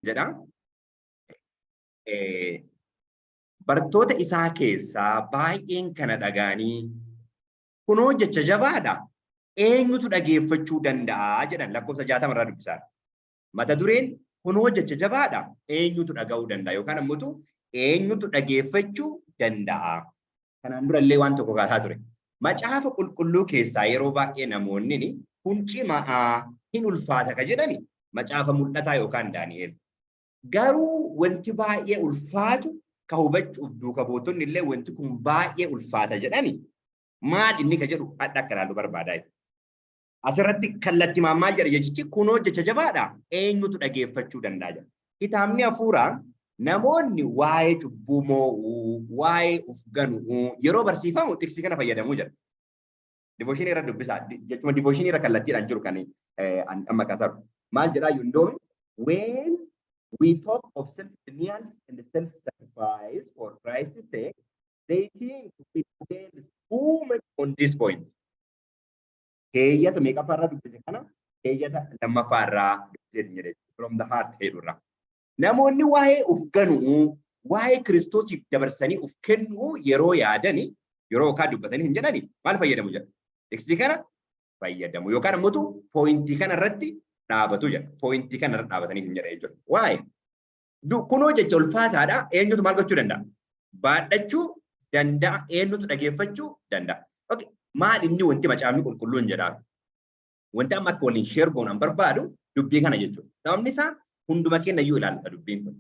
Jedha. Bartoota isaa keessaa baay'een kana dhaga'anii, "Kunoo jecha jabaadha, eenyutu dhageeffachuu danda'a?" jedhan. Lakkoofsa 60 irraa dubbisaa. Mata dureen "Kunoo jecha jabaadha, eenyutu dhaga'uu danda'a?" yookaan ammoo "Eenyutu dhageeffachuu danda'a?" Kanaan dura illee waan tokko kaasaa ture. Macaafa Qulqulluu keessaa yeroo baay'ee namoonni kun cimaa, hin ulfaata ka jedhani Macaafa Mul'ataa yookaan Daani'el. Garuu wanti baay'ee ulfaatu ka hubachuuf duuka buutonni illee wanti kun baay'ee ulfaata jedhani maal inni ka jedhu adda akka ilaallu barbaadaa. Asirratti kallattimaan maal jedha jechichi? "Kunoo jecha jabaadha, eenyutu dhageeffachuu danda'a?" jedha. Kitaabni hafuuraa namoonni waa'ee cubbuu moo'uu, waa'ee uf ganu'uu yeroo barsiifamu tiksii kana fayyadamuu jedha. Devotionii irra dubbisaa, jechuma devotionii irra kallattiidhaan jiru kan amma kaasaru. Maal jedhaa Yundoomi? "When we talk of self-denial and self-sacrifice for Christ's sake, they think we dwell too much on this point." Keeyyata meeqaffaa irraa dubbise kana? Keeyyata lammaffaa irraa dubbiseetiin jedhe, "From the Heart" jedhu irraa. Namoonni waa'ee uf ganuu, waa'ee Kiristoosiif dabarsanii uf kennuu yeroo yaadani, yeroo yookaan dubbatanii hin jedhani maal fayyadamu jedha? Tiksii kana fayyadamu yookaan ammoo pointii kana irratti dhaabatu jedha. Pointii kana irra dhaabatanii hin jedha jechuudha. Waa'ee kunoo jecha ulfaataadha, eenyutu maal gochuu danda'a? Baadhachuu danda'a, eenyutu dhageeffachuu danda'a? Okay. Maal inni wanti Macaafni Qulqulluun jedhaa? Wanti amma akka waliin share goonaan barbaadu dubbii kana jechuudha. Sababni isaa hunduma keenya iyyuu ilaallata dubbiin kun.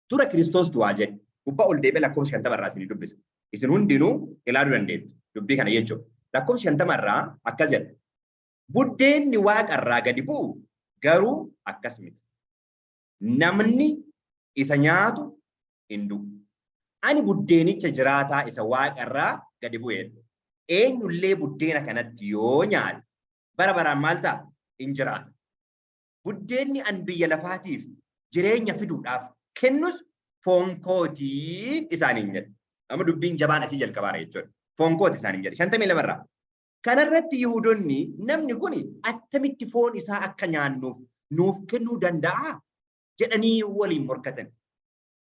Dura Kiristoos du'aa jedhe. Gubbaa ol deebi'ee lakkoofsa 50 irraa isinii dubbisa. Isin hundinuu ilaaluu dandeettu dubbii kana jechuudha. Lakkoofsa 50 irraa akkas jedha. "Buddeenni waaqa irraa gadi bu'u garuu akkas miti. Namni isa nyaatu hin du'u. Ani buddeenicha jiraataa isa waaqa irraa gadi bu'edha. Eenyullee buddeena kanatti yoo nyaate bara baraan maal ta'a? Hin jiraata. Buddeenni an biyya lafaatiif jireenya fiduudhaaf kennus foon kootii" isaaniin jedhe. Amma dubbiin jabaan asii jalqabaara jechuudha. "Foon kooti" isaaniin jedhe. 52 irraa. Kanarratti Yihuudonni, "Namni kun attamitti foon isaa akka nyaannuuf nuuf kennuu danda'a?" jedhanii waliin morkatan.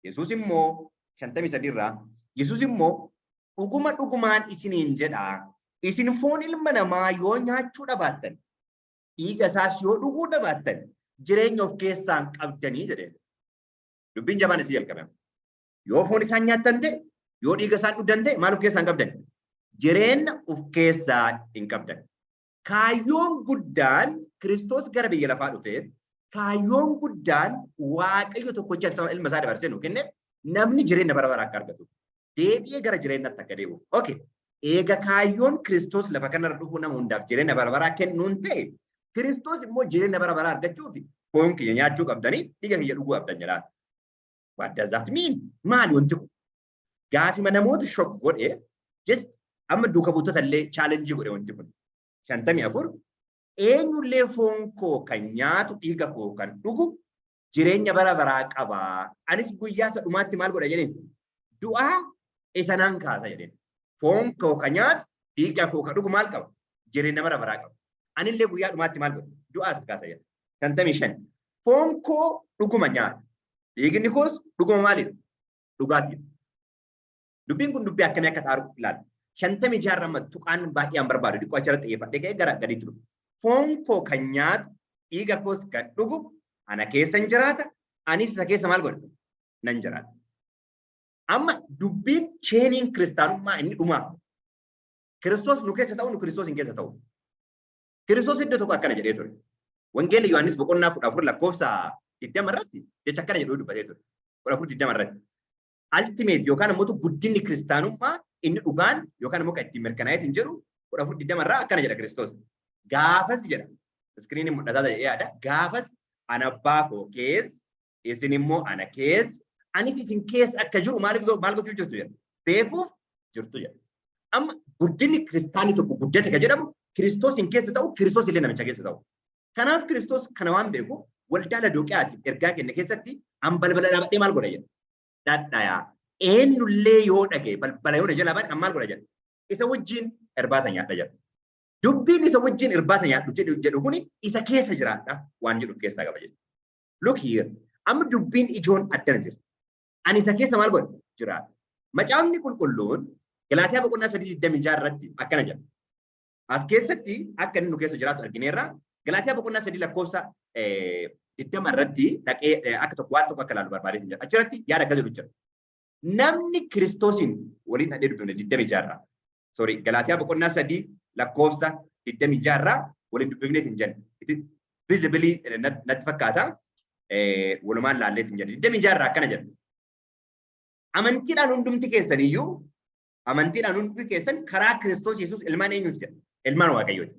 Yesuus immoo, 53 irraa, Yesuus immoo, "Dhuguma dhugumaan isiniin jedhaa, isin foon ilma namaa yoo nyaachuu dhabaattan, dhiiga isaas yoo dhuguu dhabaattan, jireenya of keessaan qabdanii" jedheen. Dubbiin jabaan isii jalqabe. Yoo foon isaan nyaattan ta'e, yoo dhiiga isaan dhugdan ta'e, maal of keessaan qabdan? Jireenya of keessaa hin qabdan. Kaayyoon guddaan Kiristoos gara biyya lafaa dhufeef, kaayyoon guddaan Waaqayyo tokkocha ilma isaa dabarsee nu kenne, namni jireenya bara baraa akka argatu. Deebi'ee gara jireenyaatti akka deebi'u. Okay. Eega kaayyoon Kiristoos lafa kanarra dhufuu nama hundaaf jireenya bara baraa kennuun ta'e, Kiristoos immoo jireenya bara baraa argachuuf foon kiyya nyaachuu qabdanii, dhiiga kiyya dhuguu qabdan jedhaan. What does that mean? Maali wanti kun? Gaafima namoota shock godhe, just amma duuka buutota illee challenge godhe wanti kun. 54, "Eenyullee foon koo kan nyaatu, dhiiga koo kan dhugu jireenya bara baraa qaba. Anis guyyaa isa dhumaatti maal godha jedheen? Du'aa isa nan kaasa" jedheen. Foon koo kan nyaatu, dhiiga koo kan dhugu maal qaba? Jireenya bara baraa qaba. Anillee guyyaa dhumaatti maal godha? Du'aa isa kaasa jedha. 55. Foon koo dhuguma nyaata. Dhiigni koos dhuguma maalidha? Dhugaatiidha. Dubbiin kun dubbii akkamii akka ta'u ilaala. 56 amma tuqaan baay'ee an barbaadu dhiqoo achirratti xiyyeeffadhee ka'ee gara gadiitti dhufu. "Foon koo kan nyaatu, dhiiga koos kan dhugu ana keessa hin jiraata, anis isa keessa maal godha? Nan jiraata." Amma dubbiin chainiin kiristaanummaa inni dhumaa. Kiristoos nu keessa ta'u, nu Kiristoos hin keessa ta'u. Kiristoos iddoo tokko akkana jedhee ture. Wangeela Yohaannis boqonnaa 14 lakkoofsa 20 irratti jecha akkana jedhuu dubbatee ture. 14:20 irratti. Ultimate yookaan ammoo guddinni kiristaanummaa inni dhugaan yookaan immoo kan ittiin mirkanaa'eetiin jedhu 14:20 irraa akkana jedha Kiristoos. "Gaafas" jedha. Screeniin mul'ataa jedhee yaada. "Gaafas ana abbaa koo keessa, isin immoo ana keessa, anis isin keessa akka jiru maal maal gochuu jirtu?" jedha. "Beekuuf jirtu" jedha. Amma guddinni kiristaanii tokko guddate ka jedhamu Kiristoos hin keessa ta'u, Kiristoos illee namicha keessa ta'u. Kanaaf Kiristoos kana waan beekuuf waldaa Ladoqiyaatiif ergaa kenne keessatti, "An balbala dhaabadhee maal godha?" jedha. "Dhadhayaa. Eenyullee yoo dhagaye, balbala yoo na jalaa bane, an maal godha?" jedha. "Isa wajjin irbaata nyaadha" jedha. Dubbiin "isa wajjin irbaata nyaadhu" jedhu kuni isa keessa jiraadha waan jedhu keessaa qaba jedha. Look here. Amma dubbiin ijoon addana jirti. Ani isa keessa maal godha? Jiraadha. Macaafni Qulqulluun Galaatiyaa boqonnaa 3:26 irratti akkana jedha. As keessatti akka inni nu keessa jiraatu argineerra. Galaatiyaa boqonnaa 3 lakkoofsa 20 irratti dhaqee akka tokko waan tokko akka ilaalu barbaadee jira. Achirratti yaada akka jedhu jira. Namni Kiristoosiin waliin dhadhee dubbifne 26 irraa. Sorry, Galaatiyaa boqonnaa 3 lakkoofsa 26 irraa waliin dubbifneet hin jenne. Visibly natti fakkaata. Walumaan laalleet hin jenne. 26 irraa akkana jedha. Amantiidhaan hundumti keessan iyyuu, amantiidhaan hundumti keessan karaa Kiristoos Yesuus ilmaan eenyuuti jedha? Ilmaan Waaqayyooti.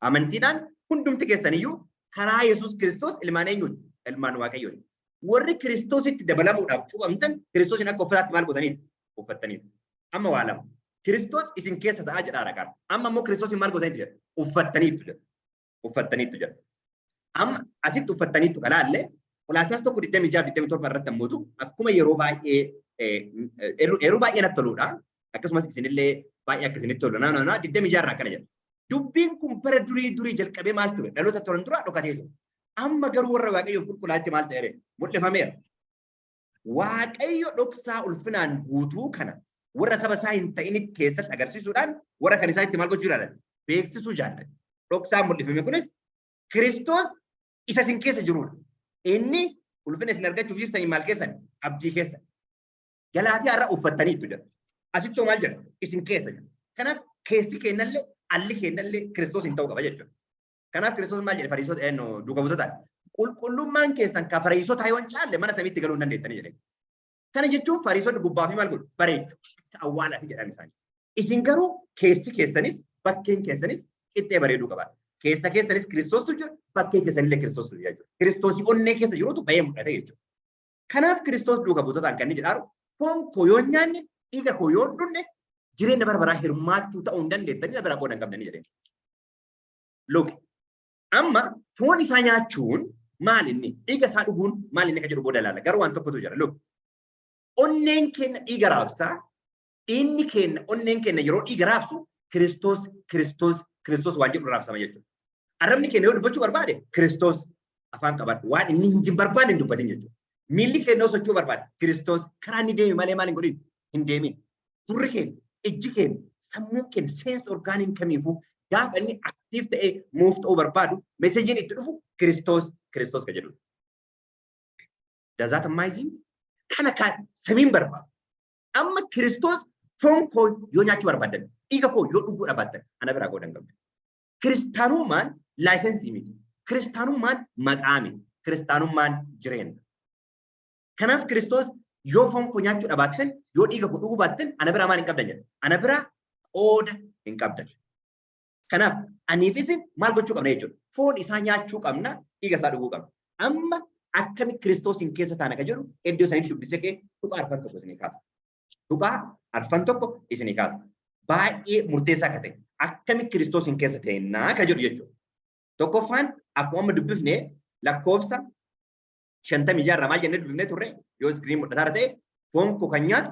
Amantiidhaan hundumti keessan iyyuu karaa Yesuus Kiristoos ilmaan eenyuuti? Ilmaan Waaqayyooti. Warri Kiristoositti dabalamuudhaaf cuuphamtan Kiristoosin akka uffataatti maal gootaniitu? Uffattaniitu. Amma waa lama. Kiristoos isin keessa ta'aa jedhaa raqaa. Amma immoo Kiristoosin maal gootaniitu jedha? Uffattaniitu jedha. Uffattaniitu jedha. Amma asitti uffattaniitu kalaalle, Qolaasiyaas 1:26-27 irratti ammoo akkuma yeroo baay'ee yeroo baay'ee natti toludha. Akkasumas isinillee baay'ee akka isinitti tolu. Naa naa 26 irraa akkana jedha. Dubbiin kun bara durii durii jalqabee maal ture? Dhaloota turan dura dhokatee ture. Amma garuu warra Waaqayyoof qulqullaa'etti maal ta'eere? Mul'ifameera. Waaqayyo dhoksaa ulfinaan guutuu kana warra saba isaa hin ta'in keessatti agarsiisuudhaan warra kan isaa itti maal gochuu jaallate? Beeksisuu jaallate. Dhoksaan mul'ifame kunis Kiristoos isa isin keessa jirudha. Inni ulfina isin argachuuf jirtanii maal keessan? Abdii keessa. Galaatiyaa irraa uffattaniittu jedha. Asittoo maal jedha? Isin keessa jedha. Kanaaf keessi kennallee alli kennallee Kiristoos hin ta'uu qaba jechuudha. Kanaaf Kiristoos maal jedhe Fariisota eenyu duuka buutotaan? Qulqullummaan keessan ka Fariisotaa yoo hin caalle mana samiitti galuu hin dandeettanii jedhe. Kana jechuun Fariisonni gubbaa fi maal godhu? Bareechu. Akka awwaalaati jedhan isaanii. Isin garuu keessi keessanis bakkeen keessanis qixxee bareeduu qaba. Keessa keessanis Kiristoostu jira, bakkee keessanillee Kiristoostu jira jechuudha. Kiristoosii onnee keessa jirutu bahee mul'ata jechuudha. Kanaaf Kiristoos duuka buutotaan kan inni jedhaaru, foon koo yoo hin nyaanne, dhiiga koo yoo hin dhugne, jireenya bara baraa hirmaattuu ta'uu hin dandeettanii, na biraa qooda hin qabdanii jedheen. Look, amma foon isaa nyaachuun maal inni, dhiiga isaa dhuguun maal inni ka jedhu booda ilaalla. Garuu waan tokkotu jira. Look, onneen keenya dhiiga raabsaa, dhiigni keenya, onneen keenya yeroo dhiiga raabsu Kiristoos, Kiristoos, Kiristoos waan jedhu raabsama jechuudha. Arrabni keenya yoo dubbachuu barbaade Kiristoos, afaan qabadhu, waan inni hin barbaanne hin dubbatin jechuudha. Miilli keenya yoo socho'uu barbaade Kiristoos, karaa inni deeme malee maal hin godhin, hin deemin. Gurri keenya, ijji keenya, sammuun keenya, sense organiin kamiifuu gaafa inni active ta'ee move ta'uu barbaadu messageiin itti dhufu Kiristoos, Kiristoos ka jedhudha. Does that amazing? Kana kan samiin barbaadu. Amma Kiristoos foon koo yoo nyaachuu barbaadan, dhiiga koo yoo dhuguu barbaaddan, ana biraa qooda hin qabdu. Kiristaanummaan license miti. Kiristaanummaan maqaa miti. Kiristaanummaan jireenya. Kanaaf Kiristoos yoo foon koo nyaachuu dhabaattan, yoo dhiiga koo dhuguu baattan, ana biraa maal hin qabdan jedha? Ana biraa qooda hin qabdan. Kanaaf aniif isin maal gochuu qabna jechuudha? Foon isaa nyaachuu qabna, dhiiga isaa dhuguu qabna. Amma akkami Kiristoosiin keessa taana ka jedhu iddoo sanitti dubbisee kee tuqaa arfan tokko isinii kaasa. Tuqaa arfan tokko isinii kaasa. Baay'ee murteessaa akka ta'e akkami Kiristoosiin keessa ta'ennaa ka jedhu jechuudha. Tokkoffaan akkuma amma dubbifne lakkoofsa 56 irraa maal jennee dubbifnee turre? Yoo screen mul'ataa ta'e, foon koo kan nyaatu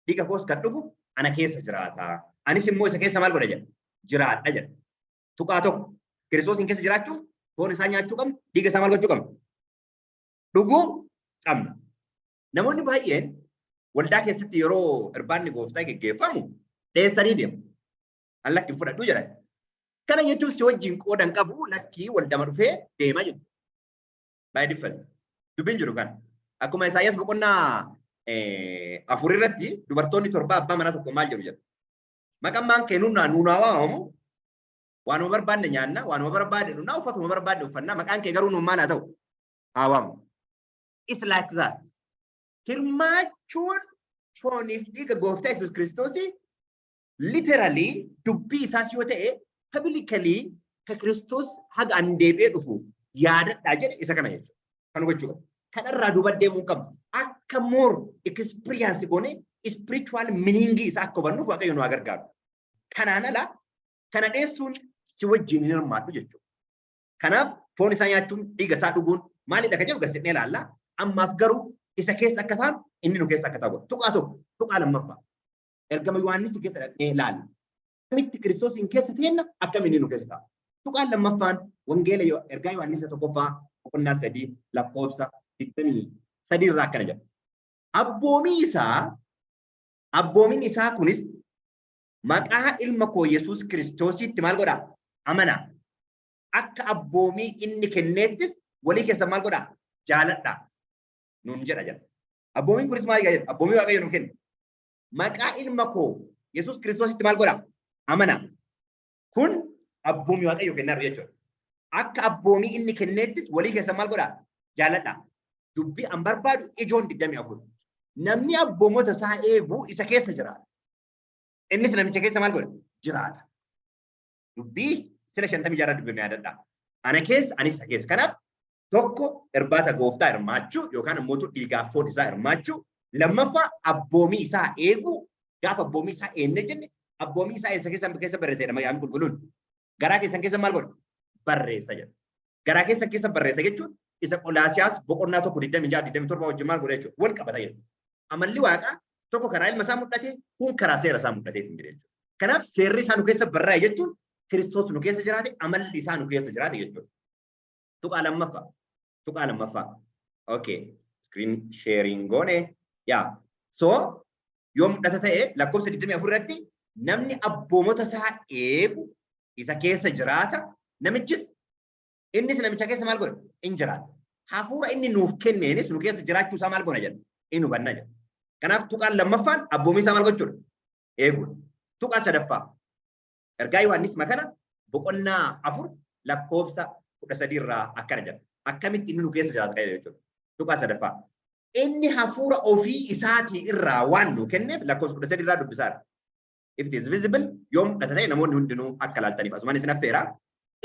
dhiiga koos kan dhugu ana keessa jiraata. Anis immoo isa keessa maal godha jedha? Jiraadha jedha. Tuqaa tokko, Kiristoosiin keessa jiraachuuf foon isaa nyaachuu qabna, dhiiga isaa maal gochuu qabna? Dhuguu qabna. Namoonni baay'een waldaa keessatti yeroo irbaanni gooftaa geggeeffamu dheessanii deemu. An lakki hin fudhadhu jedhan. Kana jechuun si wajjin qoodan qabu, lakkii waldama dhufee deemaa jiru. By default. Dubbiin jiru kana. Akkuma Isaayyaas boqonnaa 4 irratti dubartoonni torba abbaa manaa tokko maal jedhu jedha? Maqaan kee nuunaa nuunaa waamamu, waanuma barbaanne nyaanna, waanuma barbaanne dhugnaa, uffatuma barbaanne uffannaa, maqaan kee garuu nuun maal haa ta'u? Haa waamamu. It's like that. Hirmaachuun fooniif dhiiga gooftaa Yesuus Kiristoosii literally dubbii isaas yoo ta'e, publicly ka Kiristoos haga an deebi'ee dhufu yaadadhaa jedhe isa kana jechuudha. Kan gochuu qabu. Kanarraa duuba deemuu qabnu. Akka more experience goone spiritual meaning isaa akka hubannuuf Waaqayyo nu haa gargaaru. Kanaan ala kana dheessuun si wajjin hin hirmaadhu jechuudha. Kanaaf foon isaa nyaachuun dhiiga isaa dhuguun maalidha ka jedhu garsiifnee ilaalla. Ammaaf garuu isa keessa akka taanu, inni nu keessa akka ta'u godha. Tuqaa tokko, tuqaa lammaffaa. Ergama Yohaannis keessa dhaqnee ilaalla. Akkamitti Kiristoosiin keessa teenna, akkamitti inni nu keessa ta'a? Tuqaan lammaffaan wangeela ergaa Yohaannis tokkoffaa boqonnaa 3 lakkoofsa digdamii 3 irraa akkana jedha. Abboomiin isaa kunis maqaa ilma koo Yesuus Kiristoositti maal godhaa? Amanaa. Akka abboomii inni kenneettis walii keessan maal godhaa? Jaaladhaa. Nuun jedha jedha. Abboomiin kunis maal jedha? Abboomii Waaqayyo nu kenne. Maqaa ilma koo Yesuus Kiristoositti maal godhaa? Amanaa. Kun abboomii Waaqayyo kennaaru jechuudha. Akka abboomii inni kenneettis walii keessan maal godhaa? Jaaladhaa. Dubbii an barbaadu ijoon 24. Namni abboomota isaa eegu isa keessa jiraata. Innis namicha keessa maal godha? Jiraata. Dubbii sila 56 dubbifne yaadadhaa. Ana keessa, anis isa keessa. Kanaaf tokko irbaata Gooftaa hirmaachuu yookaan immoo dhiigaaf foon isaa hirmaachuu. Lammaffaa, abboomii isaa eeguu. Gaafa abboomii isaa eenne jenne, abboomii isaa eessa keessa barreessedha Macaafni Qulqulluun? Garaa keessan keessa maal godha? Barreessa jedha. Garaa keessan keessa barreessa jechuun isa Qolaasiyaas boqonnaa 1 26 27 wajjin maal godha jechuudha? Wal qabata jechuudha. Amalli Waaqaa tokko karaa ilma isaa mul'ate, kun karaa seera isaa mul'atee hin jedhe jechuudha. Kanaaf seerri isaa nu keessa barraa'e jechuun Kiristoos nu keessa jiraate, amalli isaa nu keessa jiraate jechuudha. Tuqaa lammaffaa. Tuqaa lammaffaa. Okay. Screen sharing goone. Yaa. So yoo mul'ata ta'e, lakkoofsa 24 irratti namni abboomota isaa eegu isa keessa jiraata. Namichis innis namicha keessa maal godha? In jiraata. Hafuura inni nuuf kenneenis nu keessa jiraachuu isaa maal goona jedha? In hubanna jedha. Kanaaf tuqaan lammaffaan abboomii isaa maal gochuudha? Eeguudha. Tuqaa sadaffaa. Ergaa Yohaannis makana boqonnaa 4 lakkoofsa 13 irraa akkana jedha. Akkamitti inni nu keessa jiraata kan jechuudha. Tuqaa sadaffaa. Inni hafuura ofii isaatii irraa waan nu kenneef, lakkoofsa 13 irraa dubbisaadha. If it is visible, yoo mul'ata ta'e, namoonni hundinuu akka laaltaniif asumaan isin affeera.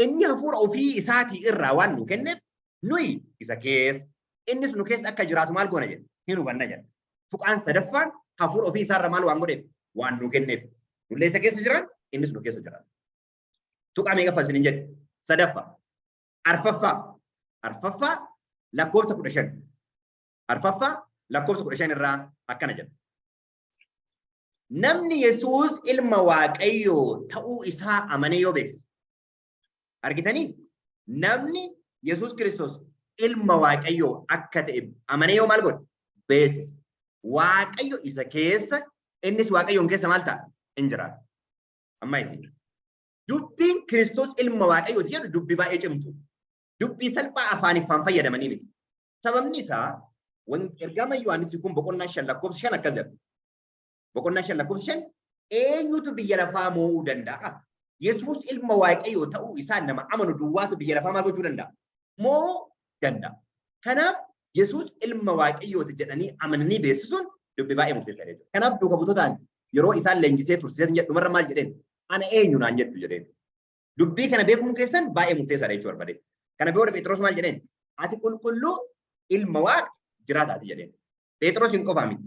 Inni hafuura ofii isaatii irraa waan nu kenneef nuyi isa keessa, innis nu keessa akka jiraatu maal goona jedha? Hin hubanna jedha. Tuqaan sadaffaan hafuura ofii isaarra maal waan godheef? Waan nu kenneef. Nullee isa keessa jiran, innis nu keessa jiraata. Tuqaa meeqaffaa isiniin jedhe? Sadaffaa. Arfaffaa. Arfaffaa lakkoofsa 15. Arfaffaa lakkoofsa 15 irraa akkana jedha. Namni Yesuus ilma Waaqayyoo ta'uu isaa amanee yoo beeksise. Argitanii? Namni Yesuus Kiristoos ilma Waaqayyoo akka ta'e amanee yoo maal godhe? Beeksise. Waaqayyo isa keessa, innis Waaqayyoon keessa maal ta'a? In jiraata. Amma isin. Dubbiin Kiristoos ilma Waaqayyooti jedhu dubbii baay'ee cimtu. Dubbii salphaa afaaniffaan fayyadamanii miti. Sababni isaa ergama Yohaannis kun boqonnaa 5 lakkoofsa 5 akkas jedha. Boqonnaa 5 lakkoofsa 5, eenyutu biyya lafaa moo'uu danda'a? Yesuus ilma Waaqayyoo ta'uu isaa nama amanu duwwaatu biyya lafaa maal gochuu danda'a? Moo'uu danda'a. Kanaaf Yesuus ilma Waaqayyooti jedhanii amananii beeksisuun dubbii baay'ee murteessaadha jechuudha. Kanaaf duuka buutotaan yeroo isaan leenjisee tursiisan jedhu, dhumarra maal jedheen? "Ana eenyu naan jettu?" jedheen. Dubbii kana beekuun keessan baay'ee murteessaadha jechuu barbaade. Kana booda Phexros maal jedheen? "Ati qulqulluu ilma Waaqa jiraataati" jedheen. Phexros hin qofaa miti.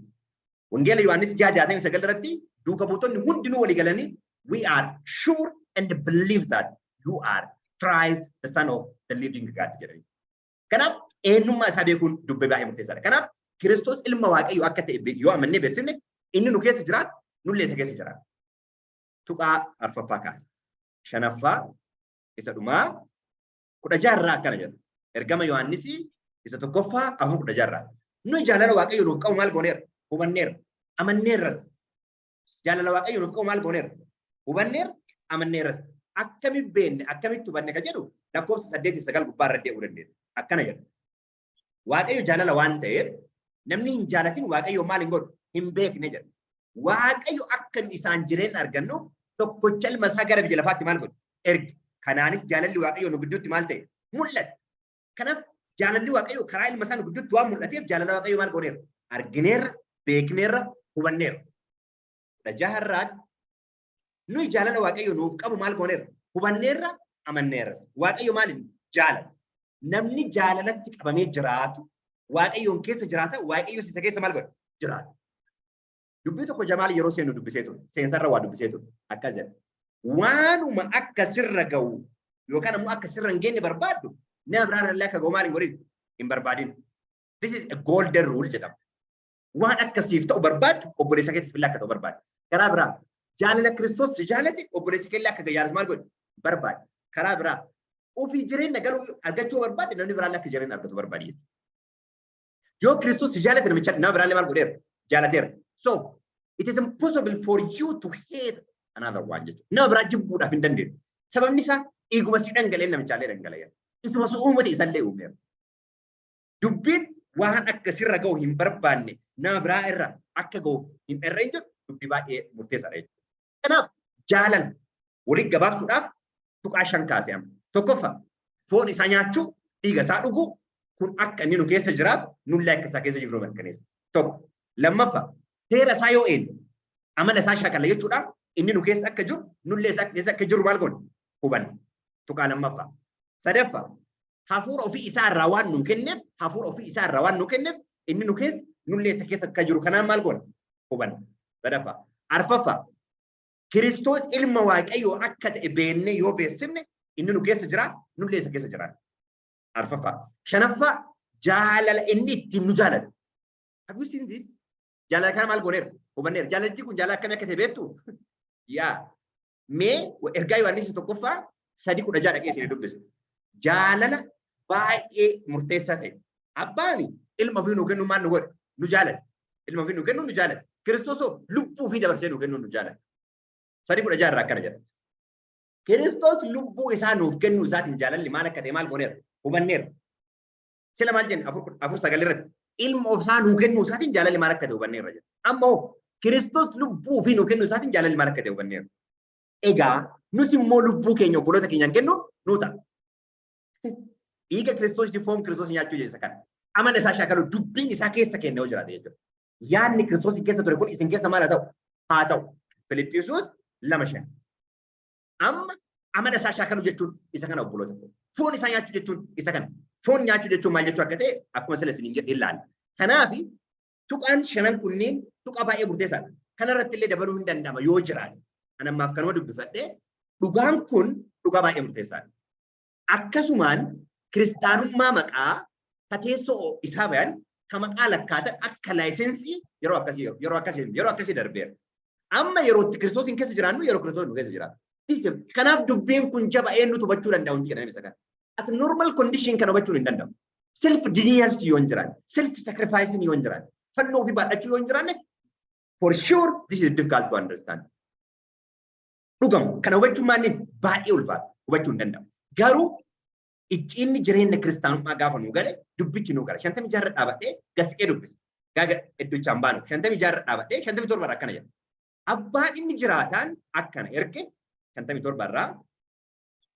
Wangeela Yohaannis 6:69 irratti duuka buutonni hundinuu walii galanii, "We are sure and believe that you are Christ, the Son of the living God" jedhanii. Kanaaf eenyummaa isaa beekuun dubbii baay'ee murteessaadha. Kanaaf Kiristoos ilma Waaqayyoo akka ta'e yoo amannee beeksifne, inni nu keessa jiraata, nullee isa keessa jiraata. Tuqaa arfaffaa kaase. Shanaffaa isa dhumaa 16rraa akkana jedha. Ergama Yohaannisii isa tokkoffaa 4:16rraa. Nuyi jaalala Waaqayyo nuuf qabu maal gooneerra? Hubanneerra. Amanneerras. Jaalala Waaqayyo nuuf qabu maal gooneerra? Hubanneerra. Amanneerras. Akkamitti beekne, akkamitti hubanne ka jedhu lakkoofsa 8 fi 9 gubbaa irra deebi'uu dandeenya. Akkana jedha. Waaqayyo jaalala waan ta'eef namni hin jaalatin Waaqayyo maal hin godhu? Hin beekne jedha. Waaqayyo akka isaan jireenya argannuuf tokkocha ilma isaa gara biyya lafaatti maal godhe? Erge. Kanaanis jaalalli Waaqayyo nu gidduutti maal ta'e? Mul'ate. Kanaaf jaalalli Waaqayyo karaa ilma isaa nu gidduutti waan mul'ateef jaalala Waaqayyo maal gooneerra? Argineerra, beekneerra, hubanneerra. 16rraatti nuyi jaalala Waaqayyo nuuf qabu maal gooneerra? Hubanneerra, amanneerra. Waaqayyo maal? Jaalala. Namni jaalalatti qabamee jiraatu Waaqayyoon keessa jiraata, Waaqayyo isa keessa maal godha? Jiraata. Dubbii tokko Jamaal yeroo seenu dubbisee ture. Seensarra waa dubbisee ture. Akkas jedha. Waanuma akka sirra ga'u yookaan ammoo akka sirra hin geenye barbaaddu, nama biraarra akka ga'u maal hin godhin? Hin barbaadin. This is a golden rule jedhama. Waan akkasiif ta'u barbaaddu, obboleessa keetiif illee akka ta'u barbaaddu. Karaa biraa, jaalala Kiristoos si jaalate obboleessi kee illee akka jaalatu maal godhi? Barbaadi. Karaa biraa, ofii jireenya galuu argachuu barbaadde, namni biraan akka jireenya argatu barbaadi jechuudha. Yoo Kiristoos si jaalate, namicha nama biraallee maal godheera? Jaalateera. So it is impossible for you to hate another one jechuudha. Nama biraa jibbuudhaaf hin dandeenyu. Sababni isaa dhiiguma si dhangala'ee namichaallee dhangala'eera. Isuma si uumate isallee uumeera. Dubbiin waan akkasirra ga'u hin barbaanne nama biraa irra akka ga'u hin dherreen jedhu dubbii baay'ee murteessaadha jechuudha. Kanaaf jaalala waliin gabaabsuudhaaf tuqaa shan kaase amma. Tokkoffaa, foon isaa nyaachuu, dhiiga isaa dhuguu kun akka inni nu keessa jiraatu, nullee akka isaa keessa jirru mirkaneessa. Tokko. Lammaffaa, seera isaa yoo eenyu amala isaa shaakalla jechuudha. Inni nu keessa akka jiru, nullee isaa keessa akka jiru maal goona? Hubanna. Tuqaa lammaffaa. Sadaffaa, hafuura ofii isaa irraa waan nu kenneef, hafuura ofii isaa irraa waan nu kenneef, inni nu keessa, nullee isa keessa akka jiru kanaan maal goona? Hubanna. Sadaffaa. Arfaffaa, Kiristoos ilma Waaqayyoo akka ta'e beennee yoo beeksifne, inni nu keessa jira, nullee isa keessa jira. Arfaffaa. Shanaffaa, jaalala inni ittiin nu jaalate. Have you seen this? Jaalala kana maal gooneera? Hubanneera. Jaalalli kun jaalala akkamii akka ta'e beektu? Yaa. Mee ergaa Yohaannis tokkoffaa 3:16 dhaqee isin dubbisa. Jaalala baay'ee murteessaa ta'e. Abbaan ilma ofii nu kennu maal nu godhe? Nu jaalate. Ilma ofii nu kennu nu jaalate. Kiristoosoo lubbuu ofii dabarsee nu kennu nu jaalate. 3:16 irraa akkana jedha. Kiristoos lubbuu isaa nuuf kennuu isaatiin jaalalli maal akka ta'e maal gooneera? Hubanneera. Sila maal jenne? 4:9 irratti ilma isaa nuu kennuu isaatiin jaalalli maal akka ta'e hubanneerra jedha. Amma hoo Kiristoos lubbuu ofii nuu kennuu isaatiin jaalalli maal akka ta'e hubanneerra. Egaa nus immoo lubbuu keenya obboloota keenyaan kennu nuu ta'a. Dhiiga Kiristoos, foon Kiristoos nyaachuu jecha kana. Amala isaa shaakaluu, dubbiin isaa keessa kenne yoo jiraate jechuudha. Yaadni Kiristoos keessa ture kun isin keessa maal haa ta'u? Haa ta'u. Filiphisius 2:5. Amma amala isaa shaakaluu jechuun isa kana, obboloota koo. Foon isaa nyaachuu jechuun isa kana. Foon nyaachuu jechuun maal jechuu akka ta'e akkuma sila isiniin jedhe ilaalla. Kanaaf tuqaan shanan kunneen tuqaa baay'ee murteessaadha. Kanarratti illee dabaluu hin danda'ama yoo jiraate. Ani ammaaf kanuma dubbifadhee, dhugaan kun dhugaa baay'ee murteessaadha. Akkasumaan kiristaanummaa maqaa ka teessoo isaa bayan, ka maqaa lakkaatan akka laayisensii yeroo akkasii darbeera. Amma yeroo itti Kiristoos hin keessa jiraannu, yeroo Kiristoos nu keessa jiraatu. Kanaaf dubbiin kun jaba, eenyutu hubachuu danda'a hundi jedhame isa kana. At normal condition kan hubachuun hin danda'amu. Self denial yoo hin jiraanne, self sacrificing yoo hin jiraanne, fannoo ofii baadhachuu yoo hin jiraanne, for sure this is difficult to understand. Dhugamu kana hubachuun maaliin baay'ee ulfaata, hubachuu hin danda'amu. Garuu icciinni jireenya kiristaanummaa gaafa nu gale, dubbichi nu gala. 56 dhaabadhee gasiqee dubbisa. Gaaga iddochaan baanu 56 dhaabadhee 57 akkana jedha. Abbaan inni jiraataan akkana erge, 57 irraa,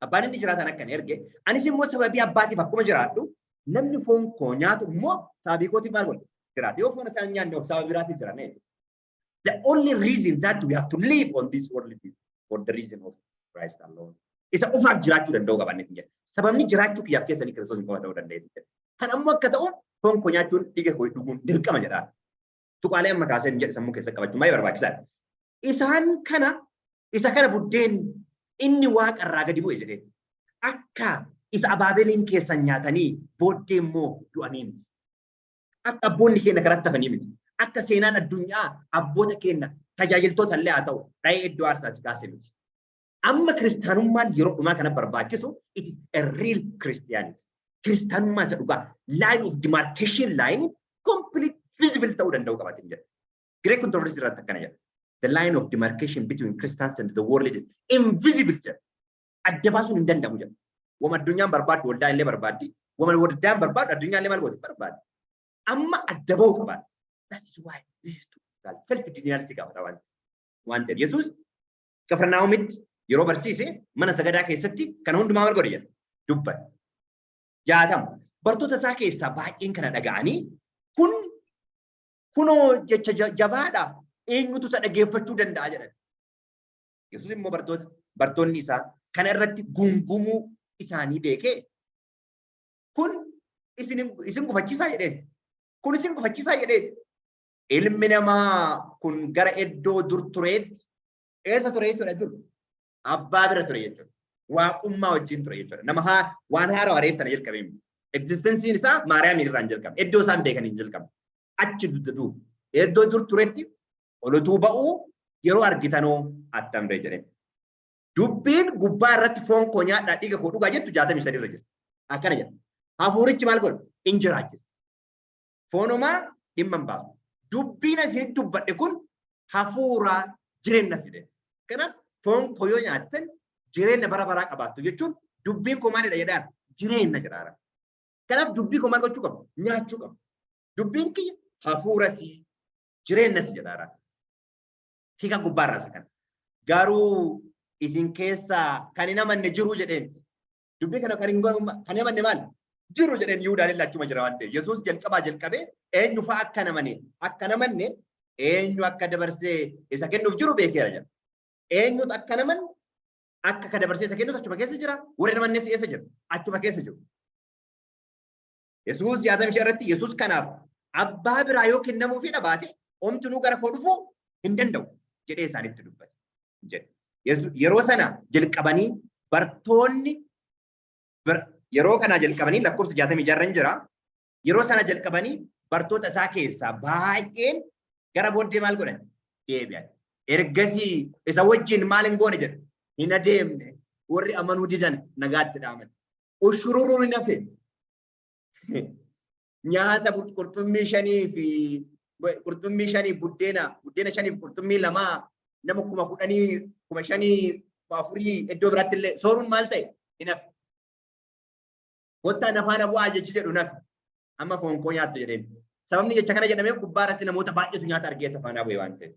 abbaan inni jiraataan akkana erge, anis immoo sababii abbaatiif akkuma jiraadhu, namni foon koo nyaatu immoo sababii kootiif maal godha? Jiraata. Yoo foon isaa hin nyaanne, sababii biraatiif jiraanna jechuudha. The only reason that we have to live on this world is for the reason of Christ alone. Isa qofaaf jiraachuu danda'u qabanne jedha. Sababni jiraachuu kiyyaaf keessanii Kiristoos qofa ta'uu danda'e jedha. Kan ammoo akka ta'uuf foon koo nyaachuun, dhiiga koo dhuguun dirqama jedha. Tuqaalee amma kaasee jedhe sammuu keessa qabachuun baay'ee barbaachisaadha. Isaan kana, isa kana buddeen inni waaqa irraa gadi bu'e jedhee, akka isa abaabeliin keessan nyaatanii booddee immoo du'anii miti. Akka abboonni keenya karatti hafanii miti. Akka seenaan addunyaa abboota keenya tajaajiltoota illee haa ta'u dha'ee iddoo aarsaati kaase miti. Amma kiristaanummaan yeroo dhumaa kana barbaachisu, it is a real Christianity. Kiristaanummaa isa dhugaa, line of demarcation, line complete visible ta'uu danda'u qabaatin jedha. Great Controversy irratti akkana jedha. The line of demarcation between Christians and the world is invisible jedha. Adda baasuun hin danda'amu jedha. Wama addunyaan barbaaddu waldaan illee barbaaddi. Wama waldaan barbaaddu addunyaan illee maal gooti? Barbaaddi. Amma adda bahuu qabaadha. That is why this is too self denial si gaafata waan ta'eef. Yesuus Qifirnaahomitti yeroo barsiise, mana sagadaa keessatti kana hundumaa maal godhe jedha? Dubbate. 60. Bartoota isaa keessaa baay'een kana dhaga'anii, "Kun kunoo jecha jabaadha, eenyutu isa dhageeffachuu danda'a?" jedhan. Yesuus immoo bartoonni isaa kana irratti gungumuu isaanii beekee, "Kun isin gufachiisaa?" jedheen. "Kun isin gufachiisaa?" jedheen. Ilmi namaa kun gara iddoo dur tureetti, eessa ture jechuudha dur? Abbaa bira ture jechuudha. Waaqummaa wajjin ture jechuudha. Nama haa waan haaraa reef tana jalqabee miti. Existenceiin isaa Maariyaam irraa hin jalqabne. Iddoo isaan beekan hin jalqabne. Achi dugda duuba. Iddoo dur turetti olutuu ba'uu yeroo argitanoo attamree jedheen. Dubbiin gubbaa irratti foon koo nyaadhaa, dhiiga koo dhugaa jettu 63 irra jira. Akkana jedha. Hafuurichi maal godha? In jiraachisa. Foonumaa dhimma hin baasu. Dubbiin isin dubbadhe kun hafuura, jireenyas jedhe. Kanaaf foon koo yoo nyaattan jireenya bara baraa qabaattu jechuun dubbiin koo maalidha jedhaan? Jireenya jedhaara. Kanaaf dubbii koo maal gochuu qabu? Nyaachuu qabu. Dubbiin kiyya hafuurasi, jireenyas jedhaara. Hiika gubbaarraa isa kana. Garuu isin keessaa kan hin amanne jiru jedheen. Dubbii kana kan hin amanne maal? Jiru jedheen. Yihuudaan illee achuma jira waan ta'eef. Yesuus jalqabaa jalqabee eenyu fa'a akka hin amanne, eenyu akka dabarsee isa kennuuf jiru beekeera jedha. Eenyutu akka hin amanne, akka ka dabarsee isa kennus achuma keessa jira. Warri hin amannes eessa jira? Achuma keessa jiru. Yesuus 65 irratti Yesuus kanaaf abbaa biraa yoo kennamuufii dhabaate omtinuu gara koo dhufuu hin danda'u jedhee isaanitti dubbate jedhe. Yeroo sana jalqabanii bartoonni, yeroo kanaa jalqabanii, lakkoofsa 66 jira. Yeroo sana jalqabanii bartoota isaa keessaa baay'een gara booddee maal godhan? Deebi'an. Ergasii isa wajjin maal hin goone jedha? Hin adeemne. Warri amanuu didan nagaatti dhaaman. Ushururuun hin hafe. Nyaata qurxummii shanii buddeena shanii fi qurxummii lamaa nama 10,000, 5,000, 4,000 iddoo biraatti illee sooruun maal ta'e? Hin hafe. Kottaa na faana bu'aa jechi jedhu nafe. Amma foon koo nyaattu jedheen. Sababni jecha kana jedhameef gubbaa irratti namoota baay'eetu nyaata argee isa faanaa bu'e waan ta'eef.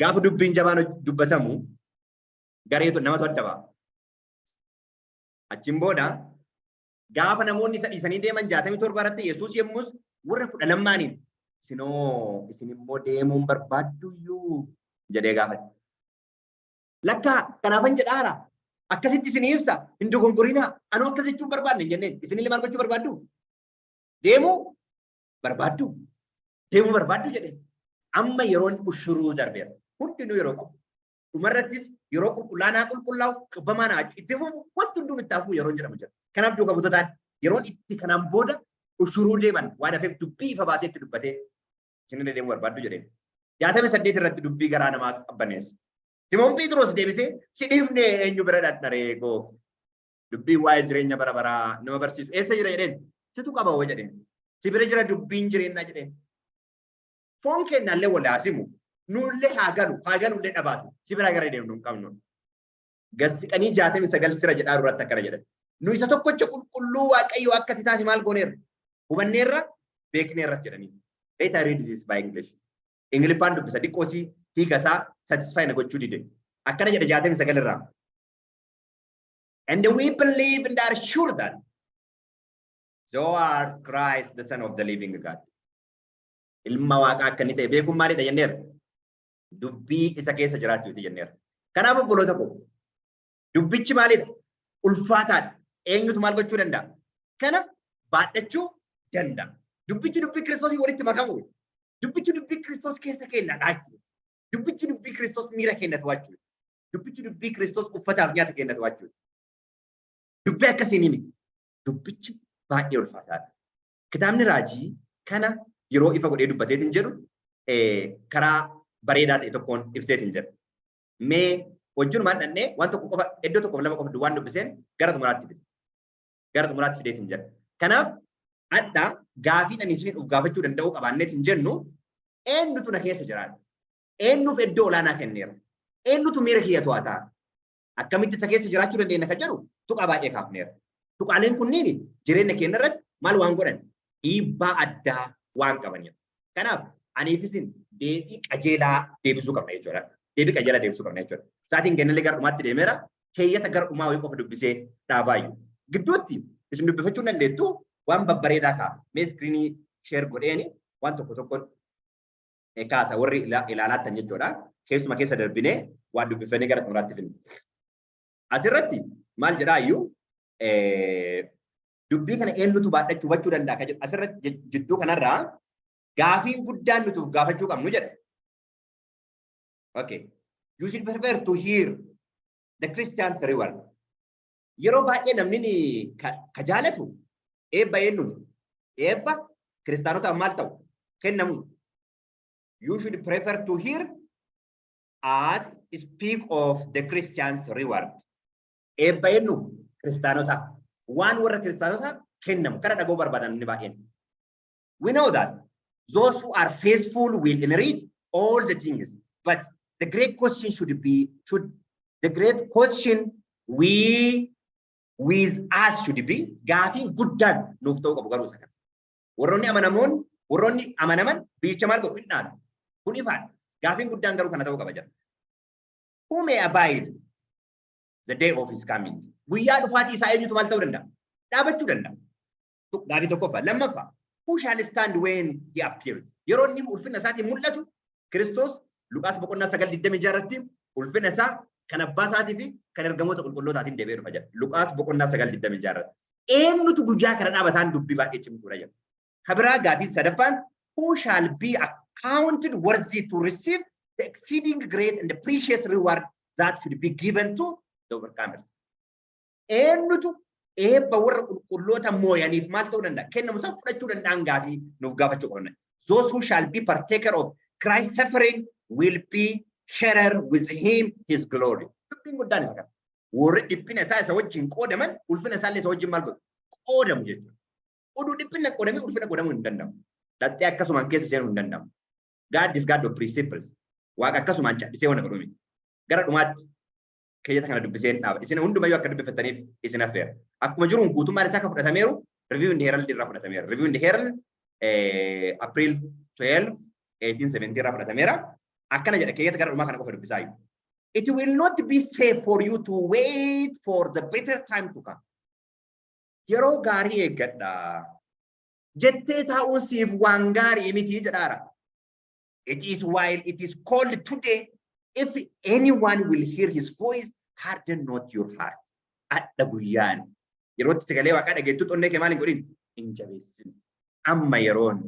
Gaafa dubbiin jabaan dubbatamu gareetu namatu adda ba'a. Achiin booda gaafa namoonni isa dhiisanii deeman 67 irratti Yesuus yommus warra 12n, "Isinoo, isin immoo deemuun barbaadduyyuu?" jedhee gaafate. Lakkaa kanaafan jedhaara. Akkasitti isin ibsa, hin dogongorinaa. Anuu akkas jechuun barbaadne hin jenneen. Isinillee maal gochuu barbaaddu? Deemuu barbaaddu? Deemuu barbaaddu jedheen. Amma yeroon ushuruu darbeera. Hundinuu yeroo qabu. Dhumarrattis yeroo qulqullaanaa qulqullaa'u, cubbamaan haa itti fufu, wanti hunduu itti hafu yeroon jedhamu jira. Kanaaf duuka butotaan yeroon itti kanaan booda ushuruu deeman waan hafeef dubbii ifa baasee itti dubbatee, "Isinillee deemuu barbaaddu?" jedheen. 68 irratti dubbii garaa namaa qabbaneessu. Simoon Phexros deebisee, "Si dhiifnee eenyu bira dhaqnaree, goofta? Dubbiin waa'ee jireenya bara baraa nama barsiisu eessa jira?" jedheen. "Situ qaba hoo," jedheen. "Si bira jira dubbiin jireenyaa," jedheen. "Foon keenyallee wal haasimu, nullee haa galu, haa galullee dhabaatu, si biraa gara deemnu hin qabnu." Gassiqanii 69 sira jedhaa duratti akkana jedhan. "Nu isa tokkocha qulqulluu Waaqayyoo akka ati taate maal gooneerra? Hubanneerra, beekneerras," jedhanii. Let I read this by English. Ingiliffaan dubbisa, diqqoosii hiika isaa satisfy na gochuu dide. Akkana jedha 69 irraa. "And we believe and are sure that thou art Christ, the Son of the living God." Ilma Waaqaa akka inni ta'e beekuun maalidha jenneerra? Dubbii isa keessa jiraachuuti jenneerra. Kanaaf obboloota koo, dubbichi maalidha? Ulfaataadha. Eenyutu maal gochuu danda'a? Kana baadhachuu danda'a. Dubbichi dubbii Kiristoosii walitti makamu. Dubbichi dubbii Kiristoos keessa keenya dhaachuudha. Dubbichi dubbii Kiristoos miira keenya to'achuudha. Dubbichi dubbii Kiristoos uffataaf nyaata keenya to'achuudha. Dubbii akkasii ni miti. Dubbichi baay'ee ulfaataadha. Kitaabni raajii kana yeroo ifa godhee dubbateetiin jedhu karaa bareedaa ta'e tokkoon ibseetiin jedha. Mee wajjinumaan dhannee waan tokko qofa, iddoo tokkoof lama qofa waan dubbiseen gara xumuraatti fide. Gara xumuraatti fideetiin jedha. Kanaaf adda gaafiin ani isin of gaafachuu danda'uu qabaanneetiin jennu, eenyutu na keessa jiraata? Eenyuuf iddoo olaanaa kenneera? Eenyutu miira kiyya to'ataa? Akkamitti isa keessa jiraachuu dandeenya kan jedhu tuqaa baay'ee kaafneera. Tuqaaleen kunniin jireenya keenya irratti maal waan godhan? Dhiibbaa addaa waan qabanidha. Kanaaf aniif isin deebii qajeelaa deebisuu qabna jechuudha. Deebii qajeelaa deebisuu qabna jechuudha. Sa'aatiin kennallee gara dhumaatti deemeera. Keeyyata gara dhumaa wayii qofa dubbisee dhaabaayyuu. Gidduutti isin dubbifachuu dandeettu, waan babbareedaa kaa'a. Mee screenii share godheeni waan tokko tokko kaasa, warri ilaalaattan jechuudha. Keessuma keessa darbinee waan dubbifannee gara xumuraatti finna. Asirratti maal jedhaa iyyuu, dubbii kana eenyutu baadhachuu hubachuu danda'a kan jedhu asirratti jidduu kanarraa gaafiin guddaan nuti of gaafachuu qabnu jedha. Okay. You should prefer to hear the Christian reward. Yeroo baay'ee namni ka jaalatu eebba eenyuti? Eebba kiristaanotaaf maal ta'u? Kennamu. You should prefer to hear us speak of the Christians' reward. Eebba eenyu? Kiristaanota. Waan warra kiristaanotaaf kennamu. Kana dhaga'uu barbaadan namni baay'een. We know that those who are faithful will inherit all the things. But the great question should be, should the great question we with us should be, gaafiin guddaan nuuf ta'uu qabu garuu isa kana. Warroonni amanamoon, warroonni amanaman biyyicha maal godhu? Hin dhaalu. Kun ifaadha. Gaafiin guddaan garuu kana ta'uu qaba jedha. Who may abide the day of his coming? Guyyaa dhufaatii isaa eenyutu maal ta'uu danda'a? Dhaabachuu danda'a. Gaafii tokkoffaa. Lammaffaa. Who shall stand when he appears? Yeroo inni ulfina isaatiin mul'atu, Kiristoos Luqaas boqonnaa 9:26 irratti ulfina isaa kan abbaa isaatii fi kan ergamoota qulqullootaatiin deebi'ee dhufa jedha. Luqaas boqonnaa 9:26 irratti. Eenyutu guyyaa kana dhaabataan dubbii baay'ee cimtuudha jedha. Kabiraa gaafiin sadaffaan, who shall be accounted worthy to receive the exceeding great and the precious reward that should be given to the overcomers? Eenyutu eebba warra qulqulloota mooyaniif maal ta'uu danda'a? Kennamu san fudhachuu danda'an gaafii nuuf gaafachuu qabna. Those who shall be partaker of Christ's suffering will be sharer with him his glory. Dubbiin guddaan isa kana. Warri dhiphina isaa isa wajjin qoodaman ulfina isaallee isa wajjin maal godhu? Qoodamu jechuudha. Oduu dhiphina qoodamee ulfina qoodamuu hin danda'amu. Dhaxxee akkasumaan keessa seenuu hin danda'amu. God is God of principles. Waaqa akkasumaan callisee waan godhu miti. Gara dhumaatti keeyyata kana dubbisee hin dhaaba. Isin hundumayyuu akka dubbifattaniif isin affeera. Akkuma jiruun guutummaan isaa akka fudhatameeru Review and Herald irraa fudhatameera. Review and Herald April 12, 1870 irraa fudhatameera. Akkana jedha, keeyyata gara dhumaa kana qofa dubbisaa jiru. It will not be safe for you to wait for the better time to come. Yeroo gaarii eeggadha jettee taa'uun siif waan gaarii miti jedhaara. It is while it is called today, if anyone will hear his voice, harden not your heart. Adda guyyaan yerootti sagalee Waaqaa dhageettu onnee kee maal hin godhin? Hin jabeessin. Amma yeroon.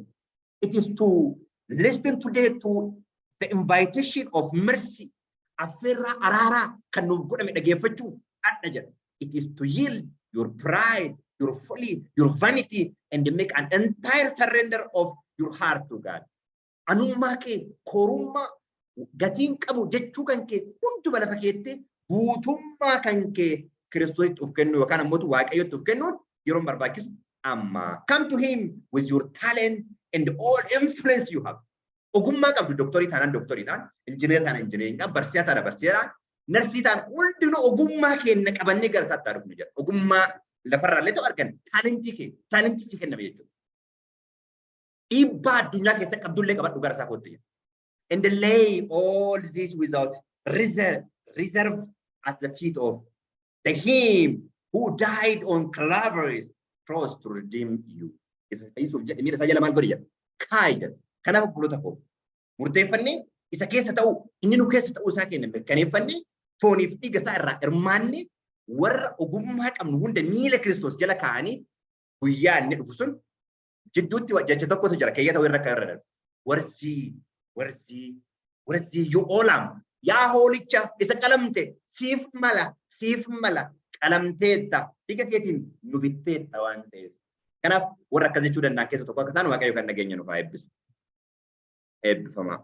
It is to listen today to the invitation of mercy. Affeerraa araaraa kan nuuf godhame dhageeffachuun adda jedha. It is to yield your pride, your folly, your vanity, and make an entire surrender of your heart to God. Anummaa kee, korummaa, gatiin qabu jechuu kan kee hunduma lafa keettee guutummaa kan kee Kiristoositti of kennu yookaan ammoo Waaqayyotti of kennuun yeroon barbaachisu amma. Come to him with your talent and all influence you have. Ogummaa qabdu, doktorii taanaan doktoriidhaan, injineera taanaan injineeriidhaan, barsiisaa taanaan barsiisaadhaan, narsii taanaan, hundinuu ogummaa keenya qabannee gara isaatti haa dhufnu jedha. Ogummaa lafarraallee ta'u argan talentii kee, talentii si kenname jechuudha. Dhiibbaa addunyaa keessa qabdullee qabadhu gara isaa kootti jedha. And lay all this without reserve at the feet of the him who died on Calvary's cross to redeem you. Isa fayyisuuf jedhe miila isaa jala maal godhi jedha? Kaayi jedha. Kanaaf obboloota koo, murteeffannee isa keessa ta'uu, inni nu keessa ta'uu isaa keenya mirkaneeffannee, fooniif dhiiga isaa irraa hirmaanne, warra ogummaa qabnu hunda miila Kiristoos jala kaa'anii guyyaa inni dhufu sun jidduutti jecha tokkotu jira, keeyyata irra akka irra darbu. Worthy, worthy, worthy you, O Lamb, yaa hoolicha isa qalamte, siif mala, siif mala, qalamteetta, dhiiga keetiin nu bitteetta waan ta'eef. Kanaaf warra akkas jechuu danda'an keessa tokko akka ta'an Waaqayyo kan nageenya nuuf haa eebbisu. Eebbifamaa.